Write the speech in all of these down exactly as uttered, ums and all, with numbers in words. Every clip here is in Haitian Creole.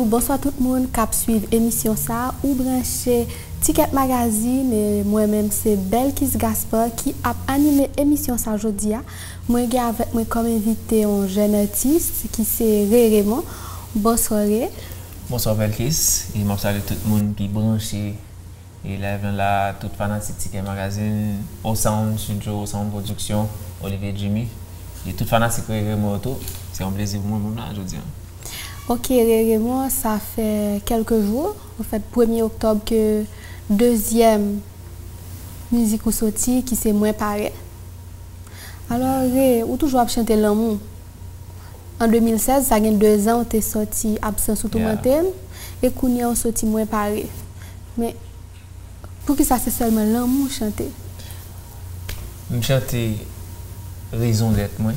Bonswa tout moun k ap swiv emisyon sa a. Ou branche Ticket Magazine e mwen menm se Belkis Gaspard ki ap anime emisyon sa a jodi a. Mwen gen avèk mwen kòm envite yon jèn atis ki se Ray Raymond. Bonswa Ray. Bonswa Belkis, e m ap salye tout moun ki branche e live lan la, tout fanatik Ticket Magazine, O Sound Studio, O Sound Production, Olivier Jimmy, e tout fanatik Ray Raymond yo tou. Se yon plezi pou mwen pou m la jodi a. Ok, Ray Raymond, sa fè kèlke jou, anfèt premye oktòb ke dezyèm mizik ou soti ki se Mwen Pare. Alò, Ray, ou toujou ap chante lanmou. An de mil sèz, sa gen dezan ou te sòti Absans ou toumante m, e kounye a ou soti Mwen Pare. Men, poukisa se sèlman lanmou w chante? M chante rezon dèt mwen,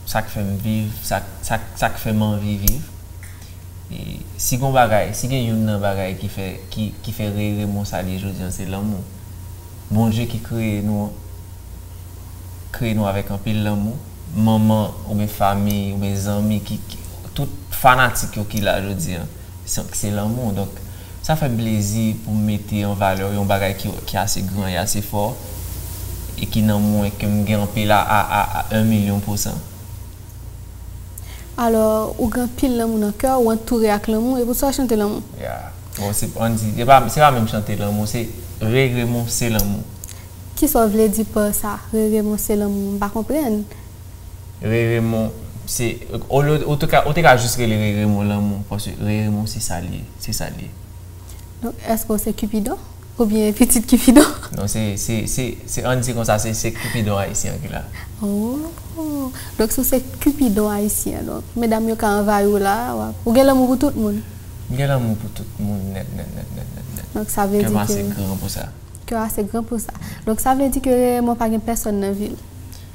sa k fè m viv, sa, sa, sa k fè m anvi viv. E si gon bagay, si gen youn nan bagay ki fè, ki, ki fè Ray Raymond sa l ye jodi a, se lanmou. Bondye ki kreye nou an, kreye nou avèk anpil lanmou. Manman oubyen fanmi oubyen zanmi ki, ki tout fanatik yo ki la jodi a, se, se lanmou. Donk, sa fè m plezi pou m mete an valè yon bagay ki, ki ase gran e ase fò e ki nan mwen, ke m gen anpil a, a, a, a yon milyon pousan. Alò, ou gen anpil lanmou nan kè w, ou antoure ak lanmou, e pou sa w chante lanmou. Ya. Bon, se, ann di, se pa, se pa menm chante lanmou, se Ray Raymond se lanmou. Kisa w vle di pa sa, Ray Raymond se lanmou? M pa konprann. Ray Raymond, se, ou, ou, ou te ka, ou te ka jis rele Ray Raymond lanmou, paske Ray Raymond se sa l ye, se sa l ye. Donk, èske w se Cupidon? Oubyen pitit Cupidon? Non, se, se, se, se, ann di konsa, se, se Cupidon ayisyen an ki la. Oh! Donk, si w se Cupidon ayisyen, donk, medam yo ka anvayi w la, w ap, ou gen lanmou pou tout moun? M gen lanmou pou tout moun nèt, nèt, nèt, nèt, nèt, nèt. Donk, sa vle di ke kè m ase gran pou sa. Kè w ase gran pou sa. Donk, sa vle di ke Ray Raymond pa gen pèsòn nan vi l.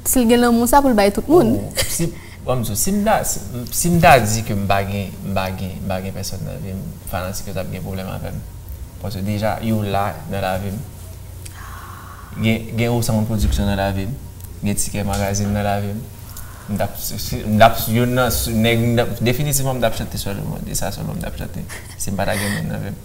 Si l gen lanmou sa pou l bay tout moun. Oh, si, bon, m di w, si m ta, si, si m ta di ke m pa gen, m pa gen, m pa gen pèsòn nan vi m, fanatik yo t ap gen pwoblèm avè m. Paske deja, yo la nan lavi m. Gen, gen Osanm Production nan lavi m. Gen Ticket Magazine nan lavi m. M t ap, si, si, m t ap, youn nan, si, nèg, m t ap, definitivman, m t ap chante sèlman. E sa sèlman m t ap chante. Si m pa ta gen moun nan vi m.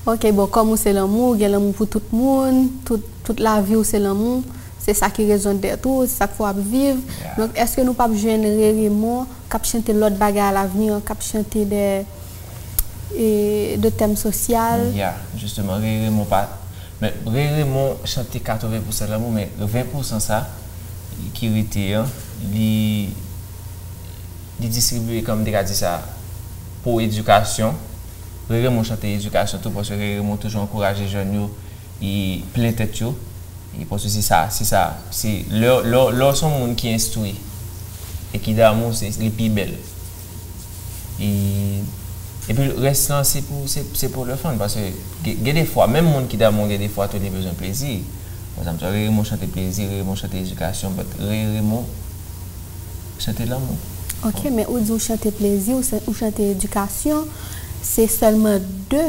Ok, bon, kòm ou se lanmou, ou gen lanmou pou tout moun, tout, tout lavi w se lanmou, se sa ki rezon dèt ou, se sa k fè w ap viv. Yeah. Donk, èske nou p ap jwenn Ray Raymond k ap chante lòt bagay a lavni an, k ap chante de, e, de tèm sosyal? Yeah, justement, Ray Raymond pa, men Ray Raymond chante katreven pousan lanmou, men ven pousan sa ki rete an, li, li distribiye, kòm m te ka di sa, pou edikasyon. Ray Raymond chante edikasyon tou, paske Ray Raymond toujou ankouraje jèn yo e plen tèt yo. E paske se sa, se sa, se lè, lè, lè w se yon moun ki enstwi e ki damou, se, li pi bèl. E, epi rès lan, se pou, se, se pou le fun, paske gen, gen de fwa, menm moun ki damou, gen de fwa tou li bezwen plezi. Pa egzanp, Ray Raymond chante plezi, Ray Raymond chante edikasyon, but Ray Raymond chante lanmou. Ok, men ou di ou chante plezi, ou, ou chante edikasyon, se sèlman de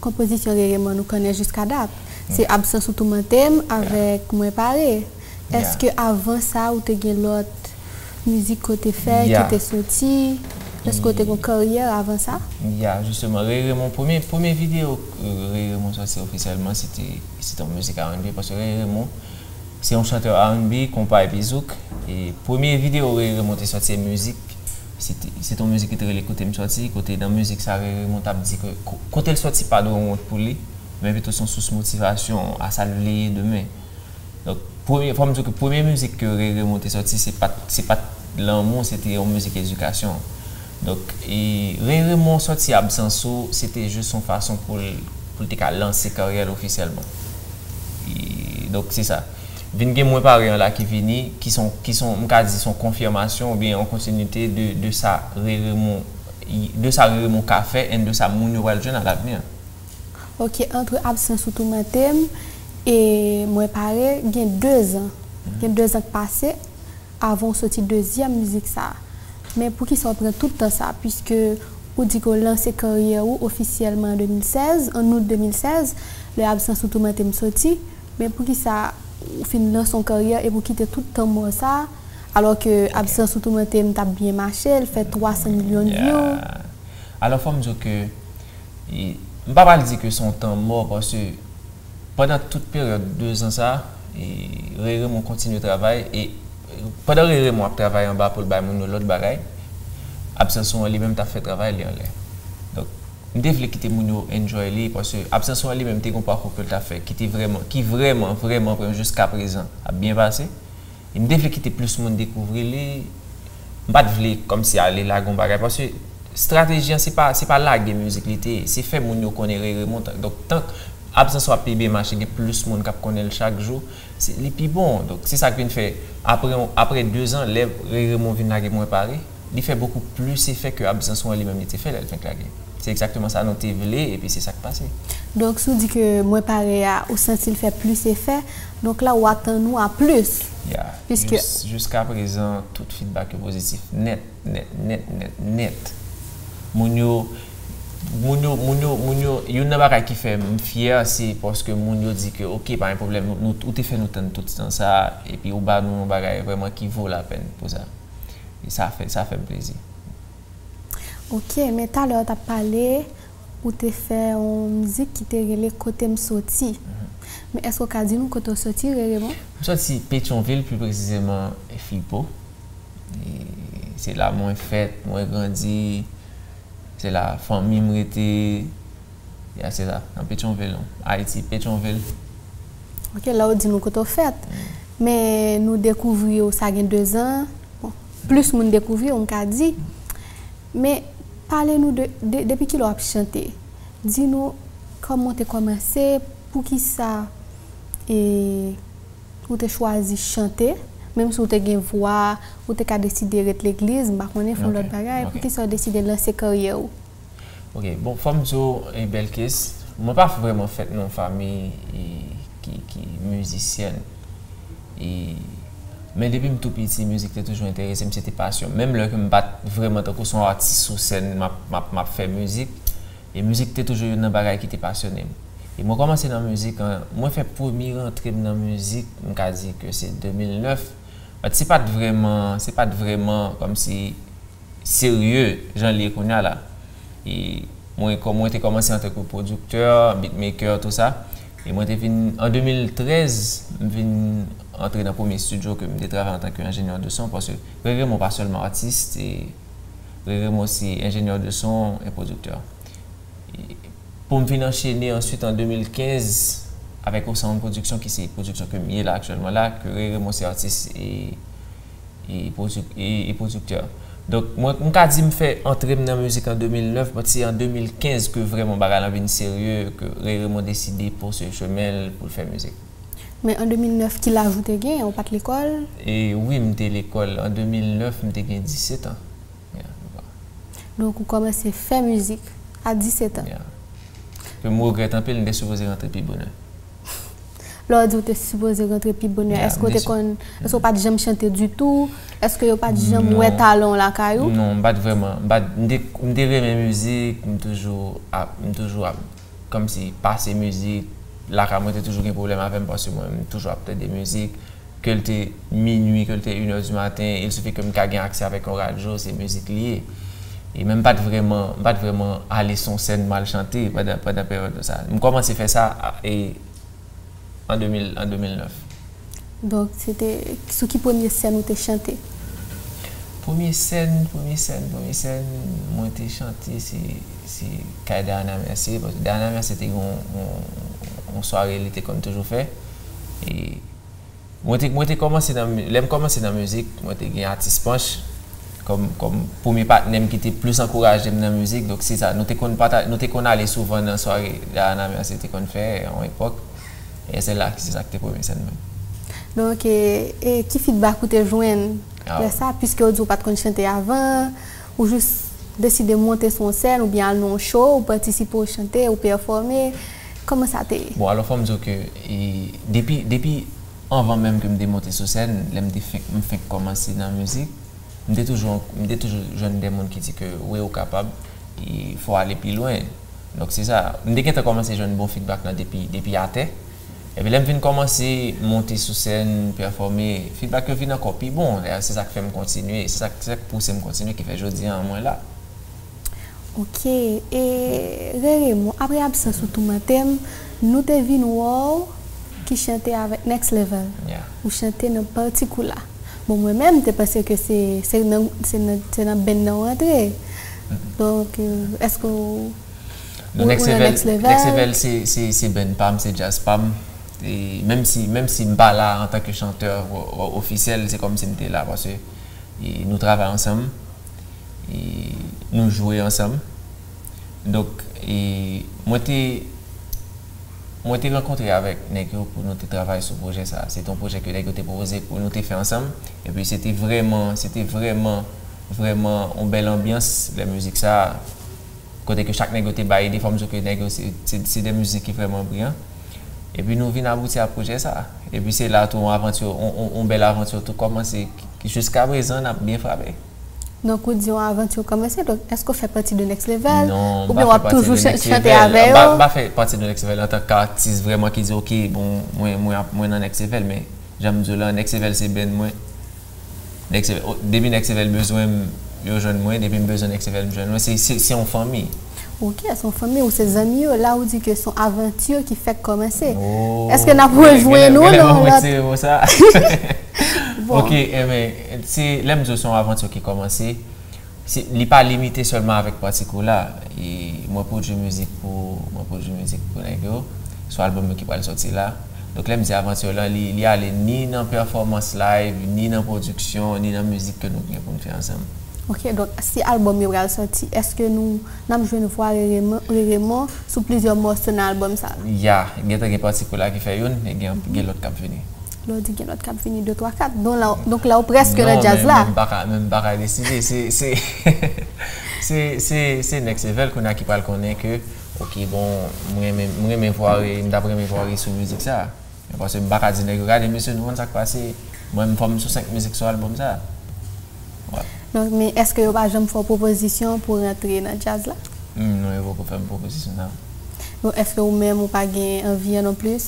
konpozisyon Ray Raymond nou konnen jiska dat. Se Absans ou toumante m avèk Mwen Pare. Èske avan sa ou te gen lòt mizik ke w te fè, ki te soti? Èske w te gen yon karyè avan sa? Ya, justement, Ray Raymond, premye, premye videyo, euh, Ray Raymond sòti ofisyèlman, se te, se te yon mizik R and B, paske Ray Raymond, se yon chantè R and B, konpa epi zouk. E premye videyo Ray Raymond te sòti, se mizik, se te, se te yon mizik ki te rele Kote m sòti, kote nan mizik sa, Ray Raymond t ap di ke ko-, kote l sòti pa dwe wont pou li, men pito se yon sous motivasyon a sa l vle ye demen. Donk, premye, fò m di w ke premye mizik ke Ray Raymond te sòti, se pa t, se pa t lanmou, se te yon mizik edikasyon. Donk, e, Ray Raymond sòti Absans ou, se te jis yon fason pou l, pou l te ka lanse karyè l ofisyèlman. E, donk, se sa. Vin gen Mwen Pare an la ki vini, ki son, ki son, m ka di son konfimasyon oubyen yon kontinite de, de sa Ray Raymond, de sa Ray Raymond ka fè and de sa moun yo pral jwenn alavni an. Ok, antre Absans ou toumante m e Mwen Pare, gen dezan. Gen dezan k pase avan w soti dezyèm mizik sa a. Men poukisa w pran tout tan sa a? Piske ou di ke w lanse karyè ou ofisyèlman an de mil sèz, an out de mil sèz, lè Absans ou toumante m soti. Men poukisa ou fin lanse yon karyè epi w kite tout tan mò sa a, alò ke Absans ou toumante m t ap byen mache, l fè twa san milyon de view? Yeah. Alò, fò m di w ke, E m pa pral di ke se yon tan mò, paske pandan tout peryòd de zan sa, e Ray Raymond kontinye travay, e pandan Ray Raymond ap travay anba pou l bay moun yo lòt bagay, Absanson an li menm t ap fè travay li anlè. Donk, m te vle kite moun yo enjoy li, paske Absanson an li menm te gen yon pakou ke l t ap fè, ki te vrèman, ki vrèman, vrèman, vrèman, jiska prezan, ap byen pase. E m te vle kite plis moun dekouvri li. M pa t vle kòmsi ale lage yon bagay, paske estrateji an se pa, se pa lage mizik li te ye, se fè moun yo konnen Ray Raymond. Donk, tank Absanson ap pi byen mache, gen plis moun k ap konnen l chak jou, se, li pi bon. Donk, se sa k vin fè, apre, apre de zan, lè Ray Raymond vin lage Mwen Pare, li fè bokou plis efè ke Absanson an li menm li te fè lè l fenk lage. Se egzakteman sa nou te vle, epi se sa k pase. Donk, si w di ke Mwen Pare a, ou santi l fè plis efè, donk la, w atann ou a plis. Ya, jis, jiska prezan, tout feedback yo pozitif nèt, nèt, nèt, nèt, nèt. Moun yo, moun yo, moun yo, moun yo, youn nan bagay ki fè m fyè, se paske moun yo di ke, oke, pa gen pwoblèm, nou, nou, ou te fè nou tann tout tan sa, epi ou ba nou yon bagay vrèman ki vo lapèn pou sa. E sa fè, sa fè m plezi. Ok, men talè w t ap pale, ou te fè yon mizik ki te rele Kote m soti. Men èske w ka di nou kote w soti, Ray Raymond? M soti Petyonvil, pli presizeman Flipo. E se la mwen fèt, mwen grandi, se la fanmi m rete. Ya, se la, nan Petyonvil, Ayiti, Petyonvil. Ok, la w di nou kote w fèt. Men nou dekouvri w sa gen de zan. Bon, plis moun dekouvri w, m ka di. Men pale nou de, de depi kilè w ap chante. Di nou kòman w te kòmanse, poukisa e, ou te chwazi chante, menm si w te gen vwa, ou te ka deside ret legliz, m pa konnen, fè yon lòt bagay, poukisa w deside lanse karyè w? Ok, bon, fò m di w, e, Belkis, mwen pa vrèman fèt nan yon fanmi, e, ki, ki mizisyèn. E, men depi m tou piti, mizik te toujou enterese m, se te pasyon m. Menm lè ke m pa t vrèman tankou se yon atis sou sèn, m ap, m ap, m ap fè mizik, e mizik te toujou youn nan bagay ki te pasyone m. E mwen kòmanse nan mizik, an, mwen fè premye rantre m nan mizik, m ka di ke se de mil nèf. But se pa t vrèman, se pa t vrèman kòmsi serye jan l ye kounye a la. E mwen, kò-, mwen te kòmanse antanke pwodiktè, beatmaker, tou sa. E mwen te vin, an de mil trèz, m vin antre nan premye estidyo ke m te travay antanke enjenyè de son, paske Ray Raymond pa sèlman atis, e Ray Raymond se enjenyè de son e pwodiktè. E pou m vin anchene answit an de mil kenz avèk Osanm Production, ki se pwodiksyon ke m ye la aktyèlman la, ke Ray Raymond se atis e e pwoduk-, e, e pwodiktè. Donk, mwen, m ka di m fè antre m nan mizik an de mil nèf, but se an de mil kenz ke vrèman bagay lan vin serye, ke Ray Raymond deside pouse chemen l pou l fè mizik. Men an de mil nèf, ki laj ou te gen? Ou pa t lekòl? E wi, m te lekòl. An de mil nèf, m te gen disèt an. Yeah, m pa. Donk, ou kòmanse fè mizik a disèt an? Yeah. Ke m regrèt anpil, m te sipoze rantre pi bonè. Lè w di w te sipoze rantre pi bonè, èske w te konn, èske w pa t janm chante ditou? Èske yo pa t janm wè talan w lakay ou? Non, m pa t vrèman, m pa t, m te, m te renmen mizik, m toujou ap, m toujou ap, kòmsi pase mizik, lakay mwen te toujou gen pwoblèm avè m paske mwen, m toujou ap tande mizik, ke l te minui, ke l te inè di maten, il sifi ke m ka gen aksè avèk yon radyo, se mizik li ye. E men m pa t vrèman, m pa t vrèman ale sou yon sèn m al chante pandan, pandan peryòd sa. M kòmanse fè sa, a, e, an de mil, an de mil nèf. Donk, se te sou ki premye sèn ou te chante? Premye sèn, premye sèn, premye sèn mwen te chante, se, se kay Diana Mercier, paske Diana Mercier te gen yon, yon, yon sware li te konn toujou fè. E mwen te, mwen te kòmanse nan mi-, lè m kòmanse nan mizik, mwen te gen atis Panch kòm, kòm premye patnè m ki te plis ankouraje m nan mizik. Donk, se sa, nou te konn pata-, nou te konn ale souvan nan sware Diana Mercier te konn fè a yon epòk. E se la, se sa ki te premye sèn mwen. Donk, e, e ki feedback ou te jwenn lè sa, piske w di w pa t konn chante avan, ou jis deside monte sou yon sèn oubyen al nan yon show, ou patisipe, ou chante, ou pèfòme, kòman sa te ye? Bon, alò, fò m di w ke, e, depi, depi anvan menm ke m te monte sou sèn, lè m te fenk, m fenk kòmanse nan mizik, m te toujou, m te toujou jwenn de moun ki di ke wi, ou kapab, e fò w ale pi lwen. Donk, se sa. M te gentan kòmanse jwenn bon feedback lan depi, depi atè. Epi lè m vin kòmanse monte sou sèn, pèfòme, feedback yo vin ankò pi bon. Dayè, se sa k fè m kontinye, se sa, se sa k pouse m kontinye, ki fè jodi a mwen la. Ok, e Rere, bon, apre absans ou toumante m, nou te vin wè w ki chante avèk Next Level. Ou chante nan Pati Koula. Bon, mwen menm, m te panse ke se, se nan, se nan, se nan band nan w rantre. Donk, euh, èske w, ou, ou nan Next Level? Next Level, se, se, se band pa m, se djaz pa m. E menm si, menm si m pa la antanke chantè o-, o-, ofisyèl, se kòmsi m te la, paske, e, nou travay ansanm, e nou jwe ansanm. Donk, e mwen te, mwen te rankontre avèk nèg yo pou nou te travay sou pwojè sa. Se te yon pwojè ke nèg yo te pwopoze pou nou te fè ansanm. Epi se te vrèman, se te vrèman, vrèman yon bèl anbyans lè mizik sa. Kote ke chak nèg yo te bay ide, fò m di w ke nèg yo se, se, se de mizik ki vrèman briyan. Epi nou vin abouti a pwojè sa. Epi se la tou yon avanti, yon, yon, yon bèl avanti tou kòmanse. Jiska prezan, n ap byen frape. Donk, ou di yon avanti kòmanse, donk, èske w fè pati de Next Level? Non, m pa fè pati de Next Level. Oubyen w ap toujou ch-, chante avè yo? M pa, m pa fè pati de Next Level antanke atis vrèman ki di, ok, bon, mwen, mwen ap, mwen nan Next Level, men jan m di w la, Next Level se band mwen. Next Level, o, depi Next Level bezwen m, yo jwenn mwen, depi m bezwen Next Level, m jwenn mwen. Se, se, se yon fanmi. Ok, se yon fanmi ou se zanmi yo. La ou di ke se yon avanti ki fèk kòmanse. Oh, èske n ap rejwenn ou nan lòt? Bon. Ok, enben, se, lè m di w se yon avanti ki kòmanse, se, li pa limite sèlman avèk Pati Koula. E mwen pwodui mizik pou, mwen pwodui mizik pou nèg yo, sou albòm yo ki pral sòti la. Donk, lè m di avanti la, li, li ale ni nan pèfòmans live, ni nan pwodiksyon, ni nan mizik ke nou gen pou n fè ansanm. Ok, donk, si albòm yo pral sòti, èske nou, n ap jwenn vwa Rere Mon, Rere Mon sou plizyè mòso nan albòm sa a? Ya, gentan gen Pati Koula ki fè youn, e gen, gen lòt k ap vini. Lè w di gen lòt k ap vini, de, twa, kat. Donk la, donk la, ou prèske nan djaz la. Non, men, men m pa ka, men m pa ka deside. Se, se, se, se, se Next Level kounye a ki pral konnen ke, ok, bon, mwen renmen, mwen renmen vwa Rere, m t ap renmen vwa Rere sou mizik sa. Men paske m pa ka di nèg yo, gade, mesye, nou konn sa k pase. Mwen, m fò m sou senk mizik sou albòm sa. Donk, men èske yo pa janm fè w pwopozisyon pou w rantre nan djaz la? Hmm, non, yo poko fè m pwopozisyon sa. Bon, èske ou menm ou pa gen anvi an non plis?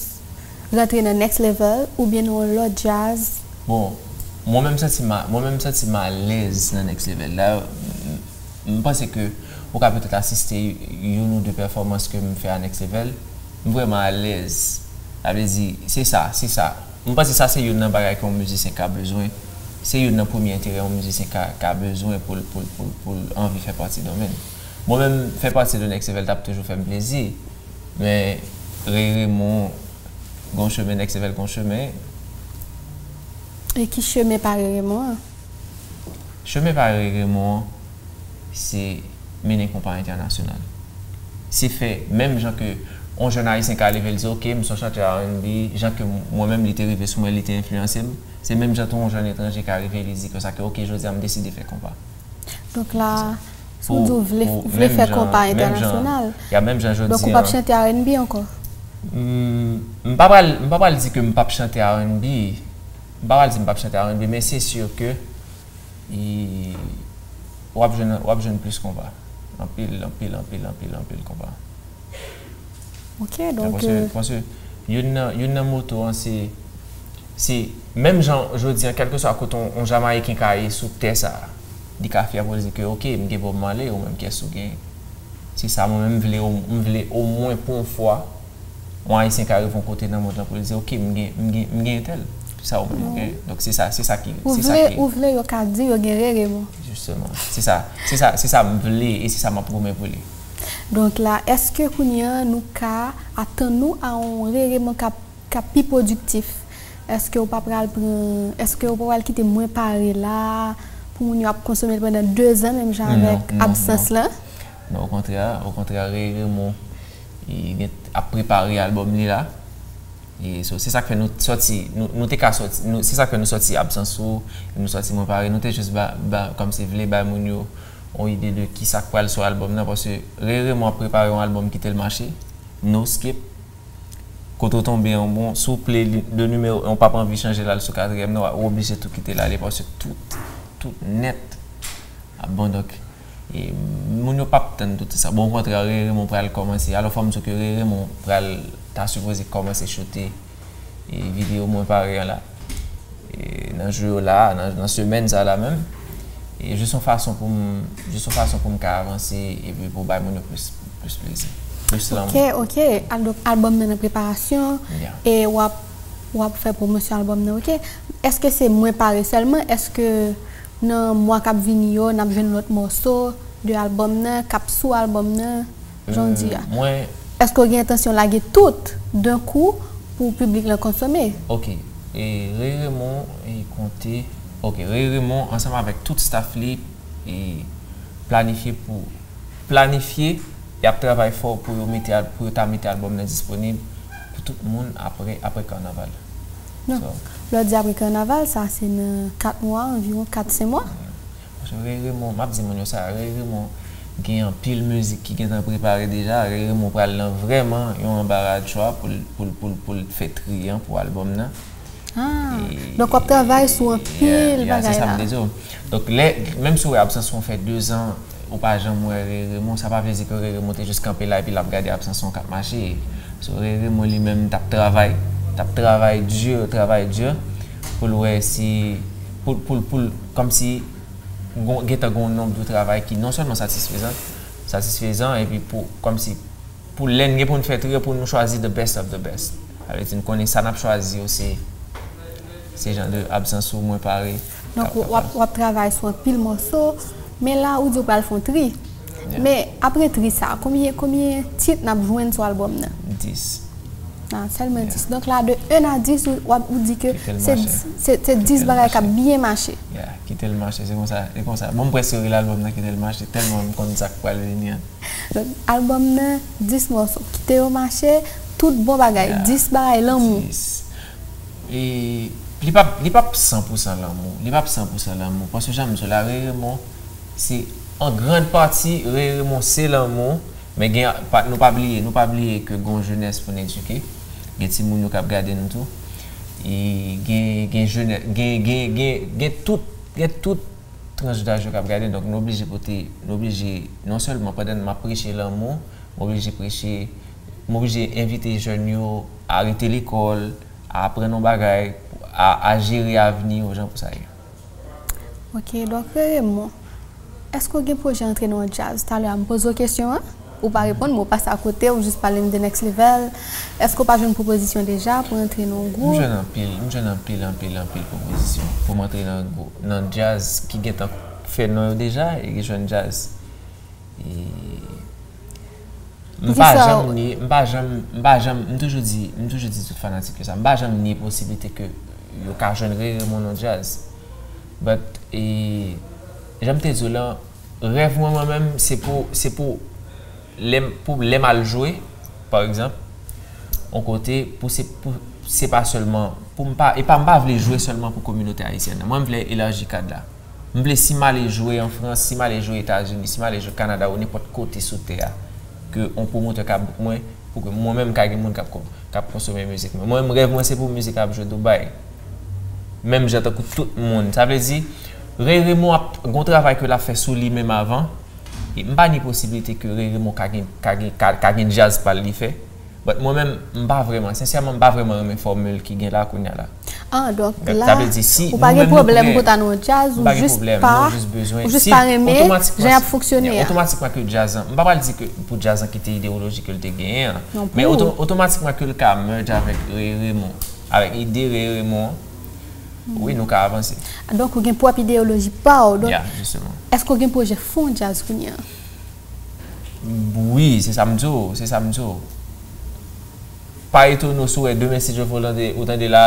Rantre nan Next Level oubyen nan yon lòt djaz? Bon, mwen menm santi m a, mwen menm santi m alèz nan Next Level. Dayè, m, m panse ke ou ka petèt asiste youn ou de pèfòmans ke m fè a Next Level. M vrèman alèz. Sa vle di, se sa, se sa. M panse sa se youn nan bagay ke yon mizisyen ka bezwen. Se youn nan premye enterè yon mizisyen ka, ka bezwen pou l, pou l, pou l, pou l anvi fè pati domèn. Mwen menm, fè pati de Next Level t ap toujou fè m plezi. Men, Rere Mon, gon chemen, Next Level gon chemen. E ki chemen pa Rere Mon an? Chemen pa Rere Mon an, se mennen konpa entènasyonal. Se fè, menm jan ke yon jèn ayisyen ka leve, l di, ok, m se yon chantè R and B, jan ke mwen menm, li te rive sou mwen, li te enfliyanse m, se menm jan tou yon jèn etranje ka rive, li di konsa ke, ok, jodi a, m deside fè konpa. Donk la, si w di w vle, vle fè konpa entènasyonal, donk ou p ap chante R and B ankò? M, m pa pral, m pa pral di ke m p ap chante R and B. M pa pral di m p ap chante R and B, men se si ke, e, w ap jwenn, w ap jwenn plis konpa. Anpil, anpil, anpil, anpil, anpil konpa. Ok, donk, paske, euh, paske youn nan, youn nan moto an, se, se menm jan jodi an, kèlkeswa kote yon, yon Jamayiken ka ye sou tè sa a, li ka fyè pou l di ke, ok, m gen Bob Marley, ou menm, kiyès ou gen? Se sa, mwen menm, m vle, m vle omwen pou yon fwa, yon Ayisyen ka rive yon kote nan mond lan pou l di, ok, m gen, m gen, m gen entèl. Se sa ou menm ou gen. Donk, se sa, se sa ki, se sa ki. Ou vle, ou vle yo ka di yo gen Rere Mon. Jisteman. Se sa, se sa, se sa m vle e se sa m ap goumen pou li. Donk la, èske kounye a nou ka atann nou a yon Rere Mon k ap, k ap pi pwodiktif? Èske w pa pral pran, èske w pa pral kite Mwen Pare la pou moun yo ap konsome l pandan de zan, menm jan avèk absans lan? Non, okontrè, okontrè, Rere Mon, li gen, ap prepare albòm li la. E so, se sa k fè nou sòti, nou, nou te ka sòti, nou, se sa k fè nou sòti Absans ou, nou sòti Mwen Pare, nou te jis ba, ba, kòmsi vle bay moun yo yon ide de kisa k pral sou albòm nan, paske Rere Mon ap prepare yon albòm Kite l mache, No Skip. Kote w tonbe an, bon, si w play li, de nimewo en, w p ap anvi chanje l al sou katriyèm nan, w oblije tou kite l ale, paske tout, tout nèt ap bon, donk, e moun yo p ap tann tout sa. Bon, okontrè, Rere Mon pral kòmanse. Alò, fò m di w ke Rere Mon pral ta sipoze kòmanse choute, e, videyo Mwen Pare an la. E, nan jou yo la, nan, nan semèn sa la menm. E jis yon fason pou m, jis yon fason pou m ka avanse epi pou bay moun yo plis, plis plezi, plis lanmou. Ok, ok. Al- Donk, albòm nan nan preparasyon Yeah. e w ap, w ap fè pwomosyon albòm nan, ok? Èske se Mwen Pare sèlman? Èske nan mwa k ap vini yo, n ap jwenn lòt mòso de albòm nan, k ap sou albòm nan, jan w di a? Mwen, Èske w gen entansyon lage tout d'un coup pou piblik lan konsome? Ok. E Ray Raymond e konte, ok, Ray Raymond ansanm avèk tout staff li e planifye pou, planifye e ap travay fò pou yo mete al- pou yo ta mete albòm nan disponib pou tout moun apre, apre kannaval. Non. So, Lè w di apre kannaval, sa se nan kat mwa, anviwon kat, senk mwa. Paske Ray Raymond, m ap di moun yo sa, Ray Raymond gen anpil mizik ki gentan prepare deja. Ray Raymond pral nan vrèman yon anbara chwa pou l, pou l, pou l, pou l fè tri an pou albòm nan. Ah, donk w ap travay sou anpil Yeah, yeah, se bagay sa m la. te di w. Donk, lè, menm si w wè absans ou fè dezan, ou pa janm wè Ray Raymond, sa pa vle di ke Ray Raymond te jis kanpe la epi l ap gade absans ou k ap mache. So, Ray Raymond li menm t ap travay, t ap travay di, travay di pou l wè si, pou, pou, pou l, kòmsi gon- gentan gon nonb de travay ki non sèlman satisfezan, satisfezan, epi pou, kòmsi, pou lè n gen pou n fè tri, pou nou chwazi the best of the best. Sa vle di, n konnen sa n ap chwazi yo, se, se jan de absans ou Mwen Pare. Donk, w ap, w ap travay sou anpil mòso, men la, ou di w pral fè yon tri. Yeah. Men, apre tri sa, konbyen, konbyen tit n ap jwenn sou albòm nan? Dis. Ah, sèlman dis. Donk la, de un a dis, ou, w ap- ou di ke Kite l se mache. se- se dis l bagay k ap mache. byen mache. Yeah, kite l mache, se konsa, se konsa. Bon, m prèske rele albòm nan Kite l mache, tèlman m konn sa k pral vini an. Donk, albòm nan, dis mòso. Kite yo mache, tout bon bagay, Yeah. dis bagay lanmou. Dis. E li p ap, li p ap san pou san lanmou. Li p ap san pou san lanmou. Paske jan m di w la, Ray Raymond, se an grand pati, Ray Raymond se lanmou. Men gen, pa- nou pa bliye, nou pa bliye ke gon jenès pou n edike. Gen timoun yo k ap gade nou tou. E gen, gen jenès, gen, gen, gen, gen tout, gen tout tranch daj yo k ap gade. Donk, nou oblije pote, nou oblije, non sèlman pandan m ap preche lanmou, m oblije preche, m oblije envite jèn yo a rete lekòl, a aprann yon bagay, a, a jere avni yo jan pou sa ye. Ok, donk, Ray Raymond, èske w gen pwojè antre nan yon djaz? Talè a, m poze w kesyon an, ou pa reponn, men w pase akote, ou jis pale m de Next Level. Èske w pa jwenn pwopozisyon deja pou antre nan yon M gwoup? jwenn anpil, m jwenn anpil, anpil, anpil pwopozisyon pou m antre nan gwou- nan djaz ki gentan fè non yo deja e ki jwenn djaz. E m Ki pa sa- janm nye, m pa janm, m pa janm, m toujou di, m toujou di tout fanatik yo sa, m pa janm nye posiblite ke yo ka jwenn Ray Raymond nan djaz. But, e, jan m te di w lan, rèv mwen, mwen menm, se pou, se pou lè m, pou lè m al jwe, pa egzanp, yon kote, pou se, pou, se pa sèlman, pou m pa, e pa, m pa vle jwe sèlman pou kominote ayisyèn nan. Mwen, m vle elaji kad la. M vle si m ale jwe an Frans, si m ale jwe Etazini, si m ale jwe Kanada ou nenpòt kote sou tè a, ke yon pwomotè ka book mwen, pou ke mwen menm ka gen moun k ap, k ap konsome mizik mwen. Mwen menm, rèv mwen, se pou mizik ap jwe Dubai. Menm jan tankou tout moun. Sa vle di, Ray Raymond ap, gon travay ke l ap fè sou li menm avan. E m pa ni posiblite ke Ray Raymond ka gen, ka gen, ka, ka gen djaz pa l li fè. But mwen menm, m pa vrèman, sensèman, m pa vrèman renmen fòmil ki gen la kounye a la. Ah, donk Sa la, vle di, si ou nou pa gen menm nou pwoblèm prè, pou ta nan yon djaz, m ou pa gen jis pwoblèm, pa, nou jis bezwen, ou jis si, pa renmen otomatikman, jan y ap fonksyone yeah, a. Otomatikman ke djaz lan, m pa pral di ke pou djaz lan kite ideoloji ke l te genyen an. Non, Men pou- oto- otomatikman ke l ka merge avèk Ray Raymond, avèk ide Ray Raymond, wi, nou ka avanse. Donk, ou gen pwòp ideyoloji pa w. Donk, Yeah, jisteman. Èske w gen pwojè fon djaz kounye a? Wi, se sa m di w, se sa m di w. Pa etone w si w wè demen, si Dye vle, ou tande, ou tande la,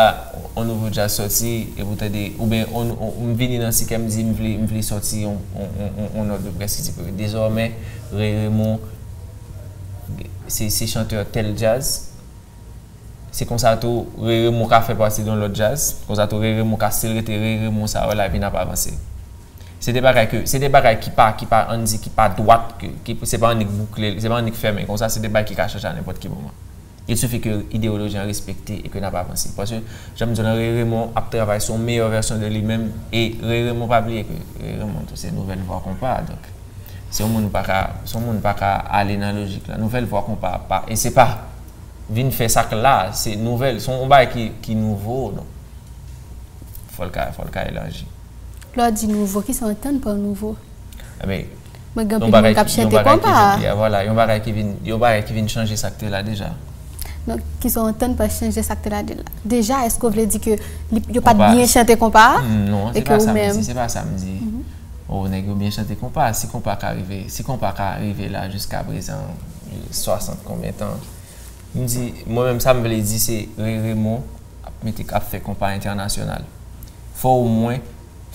on nouvo djaz sòti, epi ou tande, oubyen on, on, m vini nan sikè, m di m vle, m vle sòti on, on, on, on, on nòt de près ki di ke dezòmè, Ray Raymond, se, se chantè tèl djaz. Se konsa tou, Ray Raymond ka fè pati de yon lòt djaz. Konsa tou, Ray Raymond ka still rete Ray Raymond sa yo la, epi n ap avanse. Se de bagay ke, se de bagay ki pa, ki pa, ann di, ki pa dwat, ke, ki, se pa annik boukle, se pa annik fèmen konsa, se de bagay ki ka chanje a nenpòt ki moman. Il suffit ke ideyoloji an respekte e ke n ap avanse. Paske, jan m di w lan, Ray Raymond ap travay sou yon meyè vèsyon de li menm, e Ray Raymond pa bliye ke Ray Raymond tou se nouvèl vwa konpa, donk, se yon moun pa ka, se yon moun pa ka ale nan lojik la. Nouvèl vwa konpa, pa, e se pa vin fè sa k la, se nouvèl, se yon bagay ki, ki nouvo, donk, fò l ka, fò l ka elaji. Lè w di nouvo, kisa w antann pa nouvo? Ebyen, Mwen gen anpil moun k ap chante konpa. Vwala, yon bagay ki vin, yon bagay ki vin chanje sa k te la deja. Donk, kisa w antann pa chanje sa k te la deja? Èske w vle di ke yo pa t byen chante konpa a? Non, se pa sa m di, se pa sa m di. O, nèg yo byen chante konpa, si konpa ka rive, si konpa ka rive la jiska prezan, swasant konbyen tan, m di, mwen menm sa m vle di se Ray Raymond ap mete, ap fè konpa entènasyonal. Fò omwen,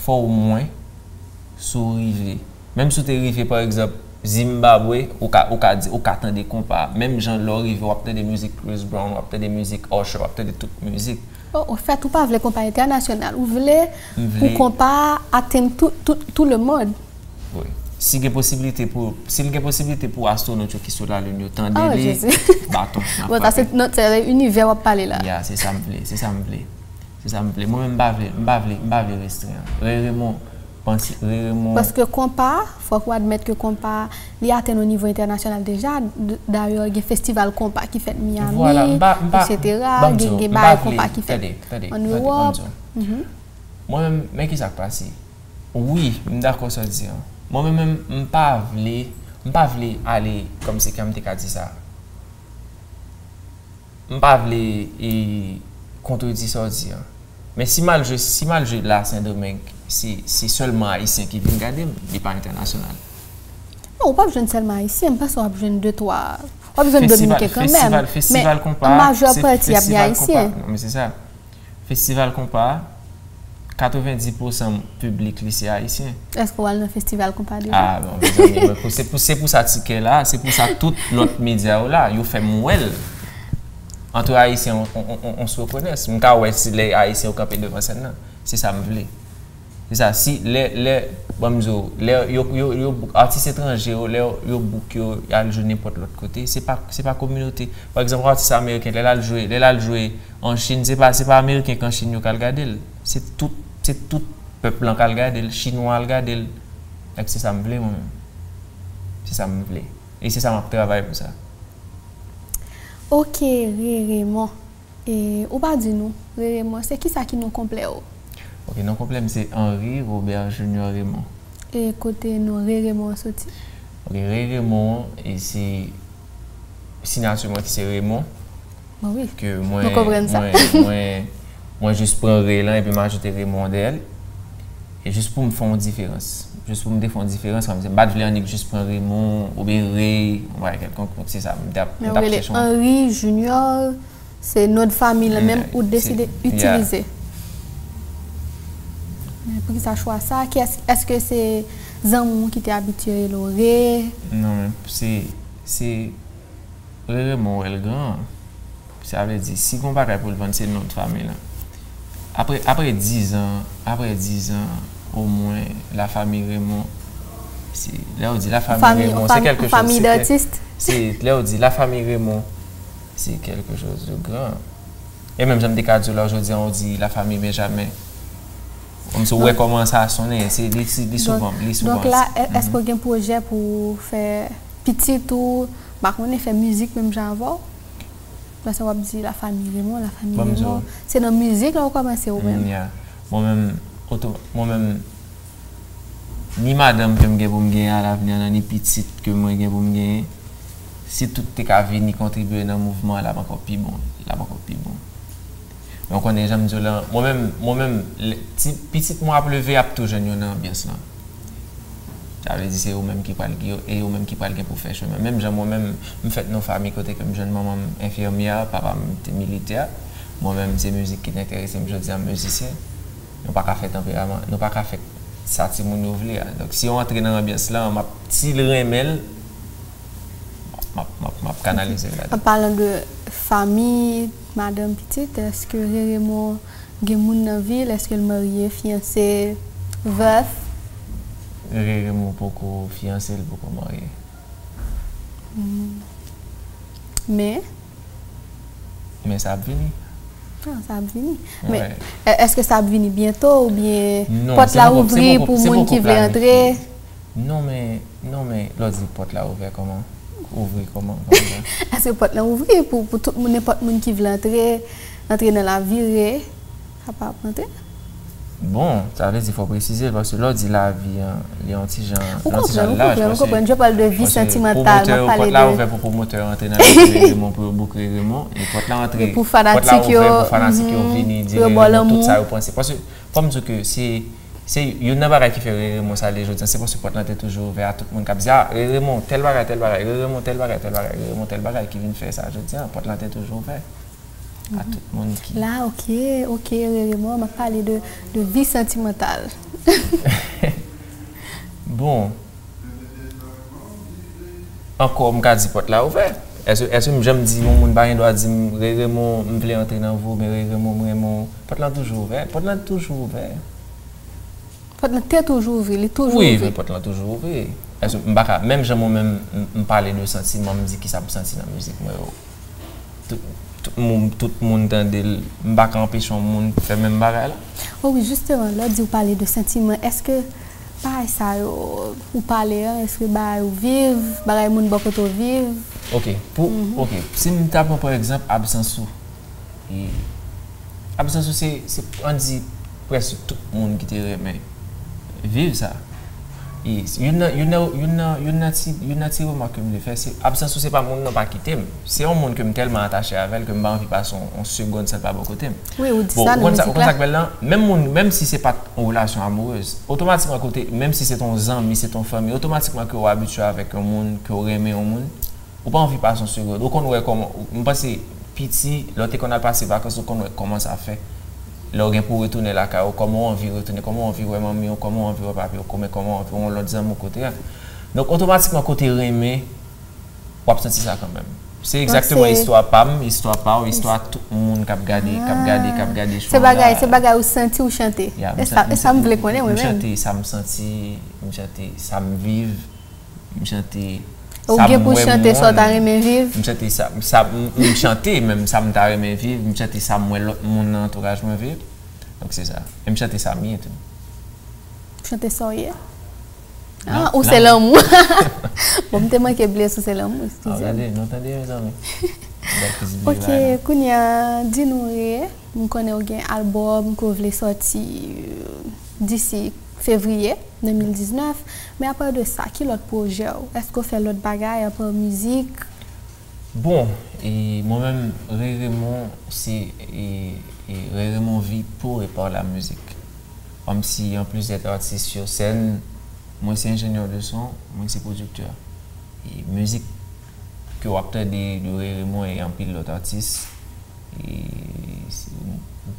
fò omwen, si w rive. Menm si w te rive, pa egzanp, Zimbabwe, ou ka, ou ka di, ou ka tande konpa. Menm jan lè w rive, w ap tande mizik Chris Brown, w ap tande mizik Usher, w ap tande tout mizik. O, anfèt, ou pa vle konpa entènasyonal. Ou vle pou konpa a atenn tout, tout, tout le monde. Wi. Si gen posiblite pou, si l gen posiblite pou astwonot yo ki sou lalin yo tande li, baton, n ap frape. Bon, sa se lòt, se inivè w ap pale la. Ya, se sa m vle, se sa m vle. Se sa m vle. Mwen menm m pa vle, m pa vle, m pa vle restren. Ray Raymond, panse, Ray Raymond. Paske konpa, fòk ou admèt ke konpa, li atenn yon nivo entènasyonal deja. Dayè, gen festival konpa ki fèt Miami, etsetera. Gen, gen bagay konpa ki fèt ann Ewòp. Mwen menm, men kisa k pase? Wi, m dakò sa w di an. Mwen menm, m pa vle, m pa vle ale, kòmsi ke m te ka di sa. M pa vle kontredi sa w di an. Men si m al jwe, si m al jwe la Sendomeng, se, se sèlman Ayisyen ki vin gade m, li pa entènasyonal. Non, ou p ap jwenn sèlman Ayisyen, m panse w ap jwenn de twa, w ap jwenn Domiken kanmenm. Men majè pati ap gen Ayisyen. Non, men se sa. Festival konpa, katrevenndis pousan piblik li se Ayisyen. Èske w al nan festival konpa deja? Ah, bon, mezanmi, mwen, pou, se pou, se pou sa tikè la, se pou sa tout lòt medya yo la, yo fè m wè l. Antre Ayisyen, on, on, on, on se reconnaît. M ka wè si lè Ayisyen yo kanpe devan sèn nan. Se sa m vle. Se sa, si, lè, lè, ban m di w, lè yo, yo, yo, atis etranje yo, lè yo book yo, y al jwe nenpòt lòt kote, se pa, se pa kominote. Pa egzanp, yon atis ameriken, lè l al jwe, lè l al jwe an Chin, se pa, se pa ameriken k an Chin yo k al gade l. Se tout, se tout pèp lan k al gade l, chinwa al gade l. Èske se sa m vle, mwen menm? Se sa m vle. E se sa m ap travay pou sa. Ok, Ray Raymond. E, ou pa di nou, Ray Raymond, se kisa ki non konplè w? Ok, non konplè m se Henry Robert Junior Raymond. E kote non Ray Raymond an soti? Ok, Ray Raymond, e se siyati mwen ki se Raymond. Bon, wi. Ke mwen, nou konprann sa. Mwen, mwen, mwen jis pran Ray lan epi m ajoute Raymond dèyè l. E jis pou m fè yon diferans. Jis pou m te fè yon diferans, kòmsi m pa t vle annik jis pran Raymond, oubyen Ray, yon bagay kèlkonk, se sa, m t ap, m t ap chèche yon. Men ou rele Henry Junior, se non de fanmi lan menm ou deside itilize. Men poukisa chwa sa? Kiyès, èske se zanmi w ki te abitye rele w Ray? Non, men se, se Ray Raymond wè l gran. Sa vle di, si gon bagay pou l vann, se non de fanmi lan. Apre, apre dizan, apre dizan, omwen, lafanmi Raymond, se, lè w di lafanmi Raymond, se kèlke chòz, se, se, lè w di lafanmi Raymond, se kèlke chòz de gran. E menm jan m te ka di w la, jodi a, ou di lafanmi Benjamin. Kòmsi w wè kòman sa sonnen, se, li, li souvan, li souvan. Donk la, èske w gen pwojè pou w fè pitit ou, m pa konnen, fè mizik menm jan avè w? Paske w ap di lafanmi Raymond, lafanmi Raymond. Se nan mizik la ou kòmanse ou menm? Mwen menm, oto, mwen menm, ni madanm ke m gen pou m genyen alavni an, ni pitit ke mwen gen pou m genyen, si tout te ka vini kontribye nan mouvman an, l ap ankò pi bon. L ap ankò pi bon. Men w konnen, jan m di w la, mwen menm, mwen menm, pitit mwen ap leve, ap tou jwenn yo nan anbyans lan. Sa vle di se yo menm ki pral, e yo menm ki pral gen pou fè chemen. Menm jan mwen menm, m fèt nan yon fanmi kote ke m jwenn manman m enfimyè, papa m te militè. Mwen menm, se mizik ki te enterese m, jodi a m mizisyen. Nou pa ka fè tanperaman, nou pa ka fè sa timoun yo vle a. Donk, si yo antre nan anbyans lan, m ap, si l renmen l, m ap, m ap, m ap kanalize l ladan. An palan de fanmi, madanm, pitit, èske Ray Raymond gen moun nan vi l? Èske l marye, fiyanse, vèf? Ray Raymond poko fiyanse, l poko marye. Men? Men sa ap vini. Ah, sa ap vini. Men èske sa ap vini byento oubyen pòt la ouvri pou moun ki vle antre? Non, men, non, men, lè w di pòt la ouvè kòman? Ouvri kòman? Èske pòt la ouvri pou, pou tout moun, nenpòt moun ki vle antre, antre nan lavi, re, kapab antre? Bon, sa vle di fò presize l, paske lè w di lavi an, li yon ti jan, Ou konprann, ou konprann, ou konprann. Je parle de vi santimantal, m ap pale de... Pòt la ouvè pou pwomotè yo antre nan lavi Ray Raymond pou yo book Ray Raymond. E pòt la antre, pòt la ouvè pou fanatik yo vini di Ray Raymond tout sa yo panse. Paske, fò m di w ke se, se youn nan bagay ki fè Ray Raymond sa ale jodi a, se paske pòt la te toujou ouvè a tout moun k ap di, a, Ray Raymond, tèl bagay, tèl bagay, Ray Raymond, tèl bagay, tèl bagay, Ray Raymond, tèl bagay ki vin fè sa jodi a, pòt la te toujou ouvè. A tout moun ki... La, ok, ok, Ray Raymond, m ap pale de, de vi santimantal. Bon. Ankò, m ka di pòt la ouvè. Èske, èske m janm di yon moun pa gen dwa di m, Ray Raymond, m vle antre nan vi w, men Ray Raymond, m renmen w? Pòt la toujou ouvè. Pòt la toujou ouvè. Pòt la te toujou ouvri, li toujou ouvri. Wi, men pòt la toujou ouvri. Èske m pa ka, menm jan mwen menm, m, m pale de santiman, m di kisa m santi nan mizik mwen yo. Tout, tout moun, tout moun tande l, m pa ka anpeche yon moun fè menm bagay la. O wi, jisteman, lè w di w pale de santiman, èske bagay sa yo ou pale an, èske bagay ou viv, bagay moun bò kote w viv? Ok, pou, ok, si m ta pran pa egzanp absans ou, e absans ou se, se, ann di, prèske tout moun ki te renmen viv sa. E youn nan, youn nan, youn nan, youn nan ti, youn nan ti remak ke m vle fè, se absans ou se pa moun nan pa kite m. Se yon moun ke m tèlman atache avè l ke m pa anvi pase yon, yon segonn san l pa bò kote m. Wi, ou di sa nan mizik la. Bon, ou konn sa k bèl lan? Menm moun, menm si se pa t yon relasyon amourèz, otomatikman kote, menm si se t yon zanmi, se t yon fanmi, otomatikman ke w abitye avèk yon moun, ke w renmen yon moun, ou pa anvi pase yon segonn. Ou konn wè kòman, m panse piti, lè w te konn al pase vakans, ou konn wè kòman sa fè. Lè w gen pou w retounen lakay ou, kòman w anvi retounen, kòman w anvi wè manmi w, kòman w anvi wè papi w, kòman, kòman w anvi wè yon lòt zanmi w kote a. Donk, otomatikman, kote renmen, w ap santi sa kanmenm. Se egzakteman istwa pa m, istwa pa w, istwa tout moun k ap gade, k ap gade, k ap gade show la. Se bagay, se bagay ou santi, ou chante. E sa, e sa m vle konnen, mwen menm. M chante sa m santi, m chante sa m viv. M chante sa m wè moun. Ou gen pou chante sa w ta renmen viv? M chante sa, sa m, m chante menm sa m ta renmen viv, m chante sa m wè lòt moun nan antouraj mwen viv. Donk se sa. E m chante sa m ye tou. Chante sa w ye? Ah, ou se lanmou. Bon, m te manke bliye si w se lanmou, eskize m. Ah, gade, nou tande, mezanmi. Ok, kounye a, di nou, Ray, m konnen w gen albòm ke w vle sòti, euh, disi fevriye de mil diznèf. Men apa de sa, ki lòt pwojè w? Èske w fè lòt bagay apa mizik? Bon, e mwen menm, Ray Raymond, se, e, e Ray Raymond vit pour et par la musique. Kòmsi, en plus d'être artiste sur scène, mwen se enjenyè de son, mwen se pwodiktè. E mizik ke w ap tande de Ray Raymond e anpil lòt atis, e, se,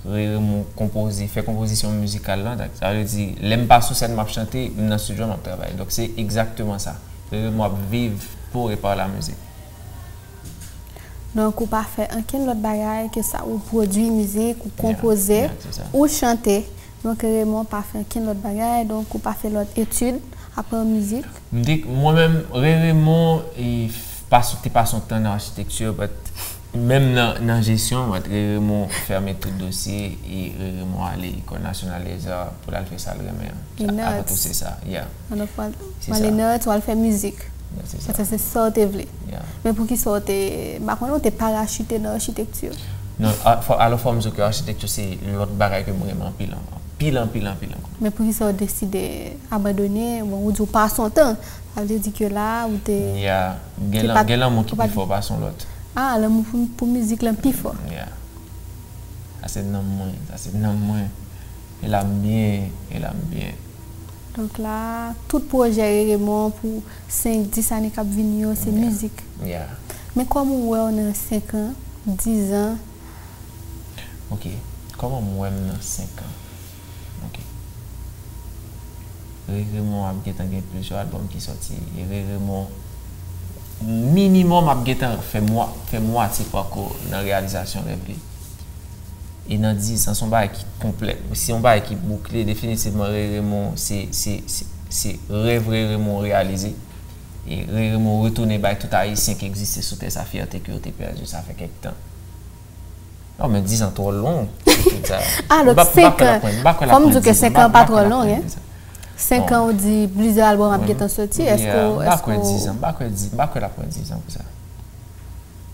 Ray Raymond konpoze, fè konpozisyon mizikal lan, sa vle di, lè m pa sou sèn m ap chante, m nan estidyo m ap travay. Donk, se egzakteman sa. Ray Raymond ap viv pour et par la musique. Donk, ou pa fè ankenn lòt bagay ke sa, ou pwodui mizik, ou konpoze, ou chante. Donk, Ray Raymond pa fè ankenn lòt bagay, donk, ou pa fè lòt etid, apa mizik. M te, mwen menm, Ray Raymond, e, pas, te pase yon tan nan achitekti, but menm nan, nan jesyon, but Ray Raymond fèmen tout dosye, e Ray Raymond ale Ecole Nationale des Arts pou l al fè sa l renmen an. Avan tou, se sa, yeah. Alò, w al, w al Enat, w al fè mizik. Paske se sa w te vle. Men poukisa w te, m pa konnen, w te parachite nan achitekti? Non, alò, fò m di w ke achitekti se lòt bagay ke m renmen anpil, anpil, anpil, anpil ankò. Men poukisa w deside abandone? Bon, ou di w pase yon tan, sa vle di ke la, ou te... Yeah, gen lanmou ki pi fò pase yon lòt. Ah, lanmou pou, pou mizik lan pi fò. Yeah. Sa se nanm mwen, sa se nanm mwen. E la m byen, e la m byen. Donk la, tout pwojè Ray Raymond pou senk, dis ane k ap vini yo, se mizik. Yeah. Men kòman w wè w nan senk an, dis an? Ok. Kòman m wè m nan senk an? Ok. Ray Raymond ap gentan gen plizyè albòm ki sòti. E Ray Raymond, minimòm, ap gentan fè mwa, fè mwatye pako nan reyalizasyon rèv li. E nan dis an, se yon bagay ki konplè. Se yon bagay ki boukle. Definitivman, Ray Raymond, se, se, se, se rèv Ray Raymond reyalize. E Ray Raymond retounen bay tout Ayisyen ki egziste sou tè sa fyète ke yo te pèdi, sa fè kèk tan. Non, men dis an twò long pou tout sa. Ah, donk senk an. Fò m di w ke senk an pa twò long, en. Senk an, ou di plizyè albòm ap gentan soti. Èske, m pa kwè dis an, m pa kwè dis, m pa kwè l ap pran dis an pou sa.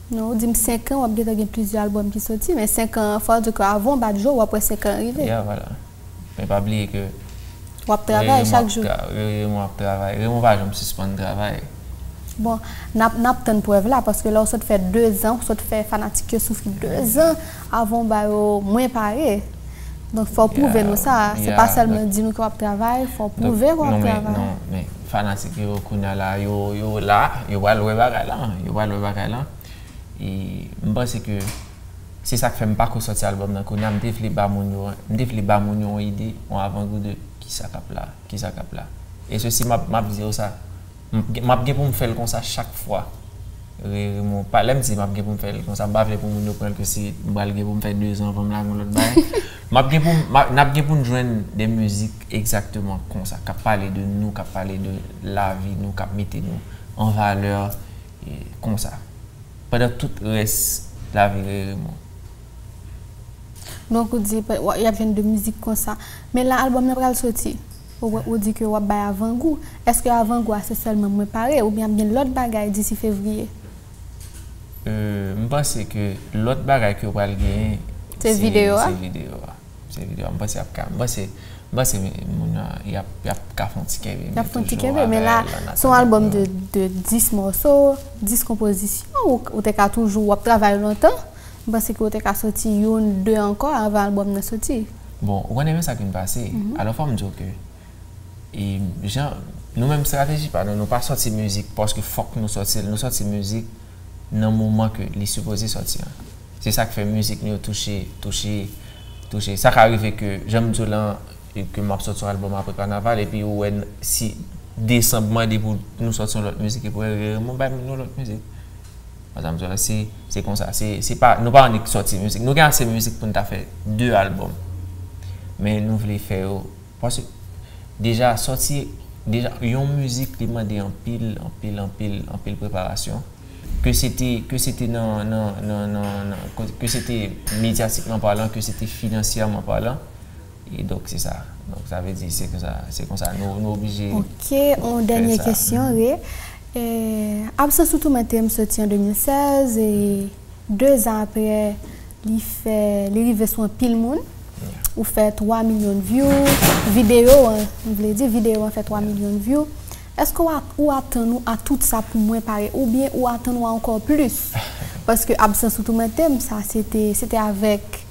Non, ou di m senk an, w ap gentan gen plizyè albòm ki soti, men senk an, fò w di ke avan w bat je w, w ap wè senk an rive. Yeah, vwala. Men pa bliye ke W ap travay chak jou. Raymond ap travay. Raymond pa janm sispann travay. Bon, n ap, n ap tann prèv la, paske lè w sot fè dezan, w sot fè fanatik yo soufri dezan, avan w ba yo mwen pare. Donk, fò w pwouve nou sa. Se pa sèlman di nou ke w ap travay, fò w pwouve ke w ap travay. Non, men, non, men fanatik yo, kounye a la, yo, yo la, yo pral wè bagay la, yo pral wè bagay la. E m panse ke se sa k fè m pako sòti albòm nan kounye a, m te vle ba moun yo, m te vle ba moun yo yon ide, yon avangou de kisa k ap la, kisa k ap la. E sesi, m ap, m ap di yo sa, m, m ap gen pou m fè l konsa chak fwa. Re, re, mon, pa, lè m di m ap gen pou m fè l konsa, m pa vle pou moun yo pran l ke se m pral gen pou m fè dezan avan m lage yon lòt bagay. M ap gen pou m, m ap, n ap gen pou n jwenn de mizik egzakteman konsa, k ap pale de nou, k ap pale de lavi nou, k ap mete nou an valè, e, konsa. Pandan tout rès lavi Rere Mon. Donk, ou di, y ap jwenn de mizik konsa. Men la, albòm nan pral soti. Ou, ou di ke w ap bay avangou. Èske avangou a se sèlman Mwen Pare, oubyen ap gen lòt bagay disi fevriye? Euh, m panse ke lòt bagay ke yo pral genyen, se videyo a. Se videyo a. Se videyo a. M panse y ap ka, m panse, m panse moun nan, y ap, y ap ka fè yon ti kenbe. Y ap fè yon ti kenbe, men la, se yon albòm de, de dis mòso, dis konpozisyon, ou, ou te ka toujou, w ap travay lontan. M panse ke w te ka soti youn, de ankò, avan albòm nan soti. Bon, ou konnen men sa ki vin pase. Alò, fò m di w ke, e, jan, nou menm estrateji pa nou, nou pa sòti mizik paske fòk nou sòti l. Nou sòti mizik nan moman ke li sipoze sòti an. Se sa k fè mizik nou yo touche, touche, touche. Sa ka rive ke, jan m di w lan, e ke m ap sòti yon albòm apre kanaval, epi ou wè si desanm mande pou nou sòti yon lòt mizik, epi w wè, e, mwen bay moun yon lòt mizik. Sa m di w la, se, se konsa. Se, se pa, nou pa annik sòti mizik. Nou gen ase mizik pou n ta fè de albòm. Men nou vle fè yo, paske deja sòti, deja yon mizik li mande anpil, anpil, anpil, anpil preparasyon. Ke se te, ke se te nan, nan, nan, nan, nan, ke se te medyatikman palan, ke se te finansyèman palan. E donk, se sa. Donk, sa vle di, se konsa, se konsa. Nou, nou oblije. Ok, yon dènye kesyon, Re. E, Absans ou Toumante m soti an de mil sèz, e de zan apre, li fè, li rive sou anpil moun. Ou fè twa milyon view, videyo an, m vle di, videyo an fè twa milyon view. Èske w a, ou atann ou a tout sa pou Mwen Pare, oubyen ou atann ou a ankò plis? Paske Absans ou Toumante m, sa, se te, se te avèk,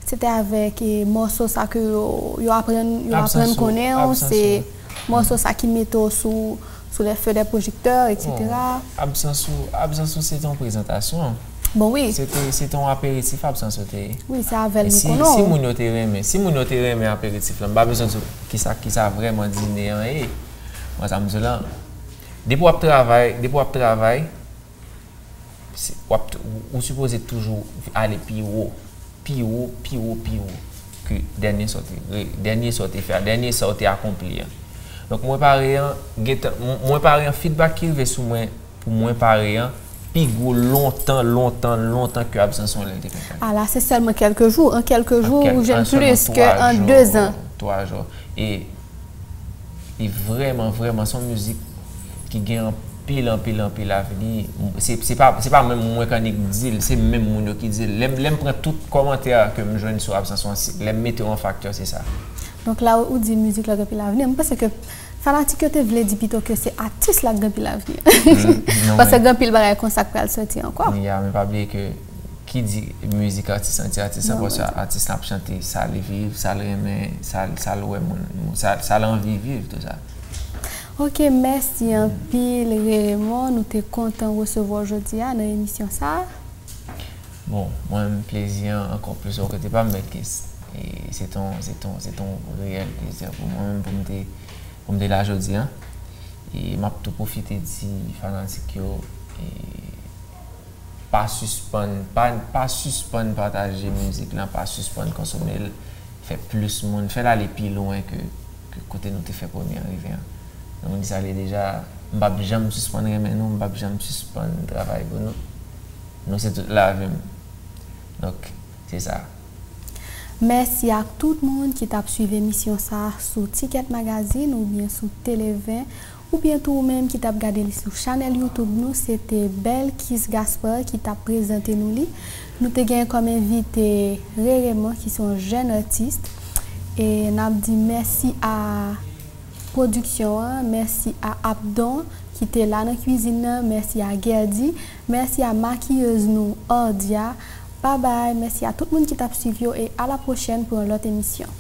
se te avèk, e, mòso sa ke yo, yo aprann, yo aprann konnen w, se mòso sa ki mete w sou, sou les feux des projecteurs, et cetera. Absans ou, Absans ou se te yon prezantasyon. Bon, wi. Se te, se te yon aperitif Absans ou te ye. Wi, se avè l nou konnen w. Si moun yo te renmen, si moun yo te renmen aperitif lan, m pa bezwen di w kisa, kisa vrèman dine an ye. Mwen, sa m di w lan, depi w ap travay, depi w ap travay, se, w ap, ou, ou sipoze toujou ale pi wo, pi wo, pi wo, pi wo ke dènye sa w te, dènye sa w te fè a, dènye sa w te akonpli an. Donk, Mwen Pare an, gentan, Mwen Pare an, feedback ki rive sou mwen, pou Mwen Pare an, pi gwo lontan, lontan, lontan ke Absans ou lè l te fèt. Ala, se sèlman kèlke jou. An kèlke jou, ou jwenn plis ke an de zan. Twa jou. E, e vrèman, vrèman, se yon mizik ki gen anpil, anpil, anpil avni. Se, se pa, se pa menm mwen k annik di l, se menm moun yo ki di l. Lè m, lè m pran tout kòmantè ke m jwenn sou Absans ou an, lè m mete yo an faktè, se sa. Donk la, ou di mizik la gen anpil avni. M panse ke fanatik yo te vle di pito ke se atis la k gen anpil avni. Paske gen anpil bagay konsa k pral soti ankò. Ya, men pa bliye ke ki di mizik atis an, di atis an, paske atis la ap chante sa li viv, sa l renmen, sa, sa l wè moun, sa, sa l anvi viv, tou sa. Ok, mèsi anpil, Rere Mon. Nou te kontan resevwa w jodi a nan emisyon sa a. Bon, mwen menm, plezi an ankò plis bò kote pa m, Belkis. E se t on, se t on, se t on reyèl plezi pou mwen menm pou m te, pou m te la jodi a. E m ap tou pwofite di fanatik yo, e, pa sispann, pa, pa sispann pataje mizik lan, pa sispann konsome l. Fè plis moun, fè l ale pi lwen ke, ke kote nou te fè premye an rive an. Donk, m di sa ale deja, m p ap janm sispann renmen nou, m p ap janm sispann travay pou nou. Nou se tout lavi m. Donk, se sa. Mèsi ak tout moun ki t ap swiv emisyon sa a sou Ticket Magazine oubyen sou Tele ven. Oubyen tou ou menm ki t ap gade li sou chanèl YouTube nou, se te Belkis Gaspard ki t ap prezante nou li. Nou te gen kòm envite Rere Mon, ki se yon jèn atis. E n ap di mèsi a pwodiksyon an, mèsi a Abdon ki te la nan kwizin nan, mèsi a Gerdy, mèsi a makiyez nou Ordia. Babay, mèsi a tout moun ki t ap swiv yo e a la pwochèn pou yon lòt emisyon.